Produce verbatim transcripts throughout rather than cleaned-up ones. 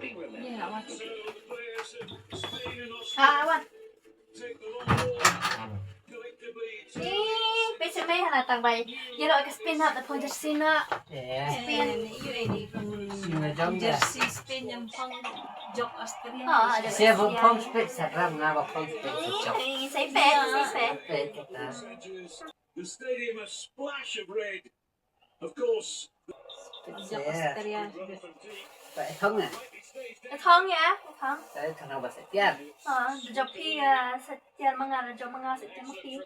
Big women. Yeah, I want to. Ah, I want. Ih, peit sha mei hana tang bai. Ïa lok ka Spain na, da phong jersey na. Eh. Spain. Spain, U A E da phong jersey Spain, ïa phong jok Australia. Ah, ada Australia. Sia ba phong Spain, sa ram nga ba phong Spain, sa jok. Ih, sa peit, sa peit. Peit kita. The stadium a splash of red. Of course. Jok Australia. Ba thong eh? Thong ïa, thong. Sa thong ba sa tiar. Ha, jop phi, eh, sa tiar ma nga, jop ma nga sa tiar ma phi.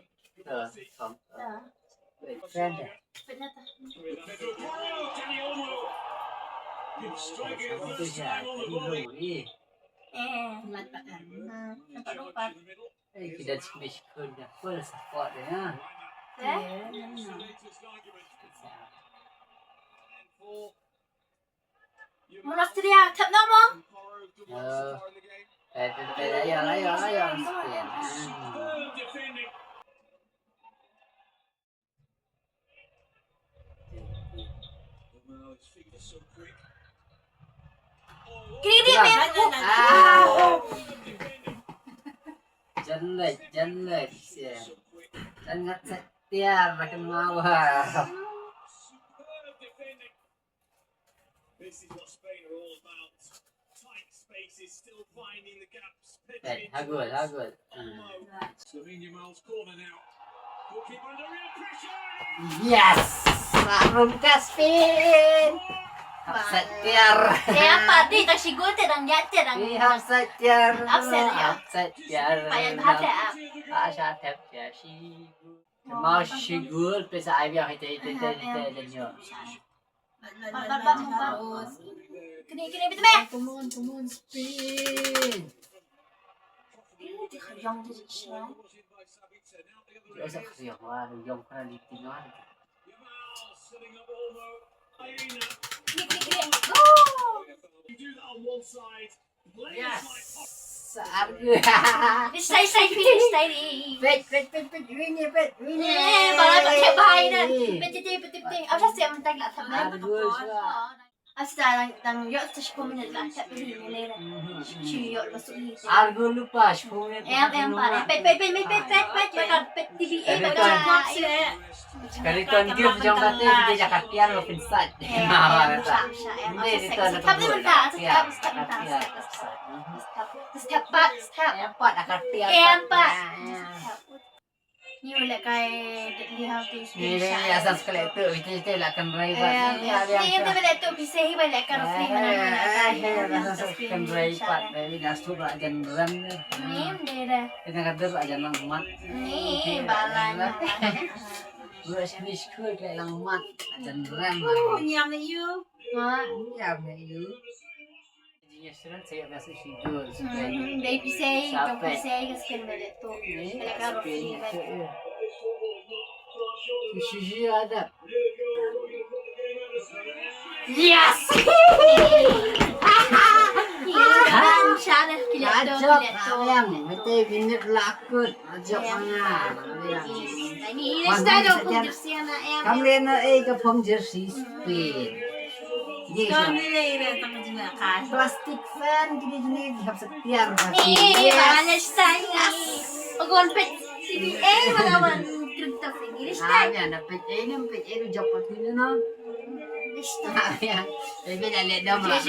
Ha, thong. Ha. Friend eh? Friend eh ta. Itu siya, itu ni. Eh. Nampak, nampak, nampak. Eh, ki da smash khun da full support de, ha. Eh? Mun Australia, tap no mo? Eh, eh, eh, ayo, ayo, ayo, Spain. Kiri, kiri, kiri. Ah. Jan leit, jan leit, sia. Jan ngat sa tiar, makin mawar. Eh, ha gol, ha gol. Hmm. Yes! Rum ka Spain! Hap sa tiar. Siapa di tak sigul te dang jat te dang. Ih, hap sa tiar. Hap sa tiar. Hap sa tiar. Payan hap ya. Ah, sa tiar, tiar, sigul. Mau sigul, pesa ai biar kita, kita, kita, kita, kita. Bat, bat, bat, bat. Kini, kini, bitu meh. Come on, come on, Spain. Ini dia khyong dia shisha. Dia sa khyong lah, khyong kena di tengah. Kini, kini, kini. Go! Yes. Argu. Stay, stay, stay, stay. Peit, peit, peit, peit, win, peit, win. Eh, bala tak cek bahai dah. Peit, peit, peit, peit. Apa sih yang tak nak tak. Argu shuwa. Asta dang, dang ïoh sa shiphew minit lah, tak peit ni leh. Shi ïoh masuk ni. Argu lypa shiphew minit. Em, em, pa. Peit, peit, peit, peit, peit, peit, peit, peit, T V, eh, peit, peit. Skeleton gift jong kata kita jaga tiar lo pinsat. Eh, em, sha, sha, em. Ni kita nak step ni mentah, step, step mentah, step, step. Step pat, step. Em pat, jaga tiar. Em pat. Ni u leh kai, di hau tu. Ni, ni, ya, sa sekali tu, itu, itu lah kan rai. Ni, itu boleh tu, bisa hi boleh kan rai mana ni lah kai. Kan rai pat, ni dah tu lah jan ran. Ni, ni dah. Kita kata lah jan mat. Ni, balang. Gua sini sekolah kayak lang mat, jan ran. Oh, nyam you. Ha? Nyam you. Engineer student saya biasa tidur. Hmm, dari pisai, jong pisai ke skin balik tu. Balik ka rofi balik. Sisi ada. Yes! Kan syarah kila tu, kila tu. Yang mesti minit lakut. Ajak manga. Ini, ini style dong pun jersey anak em. Kam lena eh ka phong jersey Spain. Ni kan ni le le tang jina kan. Plastic fan kini kini hap setia. Ni mana style ni. Ogon pet C B A mana wan kereta ini style. Ah, ni ada pet ini, pet ini jumpa sini no. Ni style. Ya. Tapi dah lihat dah malah.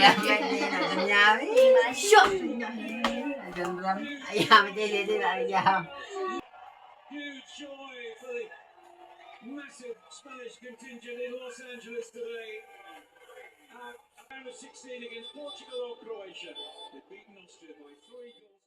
Masuk. Ayam dia dia dia ayam. Huge joy for the massive Spanish contingent in Los Angeles today. Uh, a round of sixteen against Portugal or Croatia. They've beaten Austria by three goals.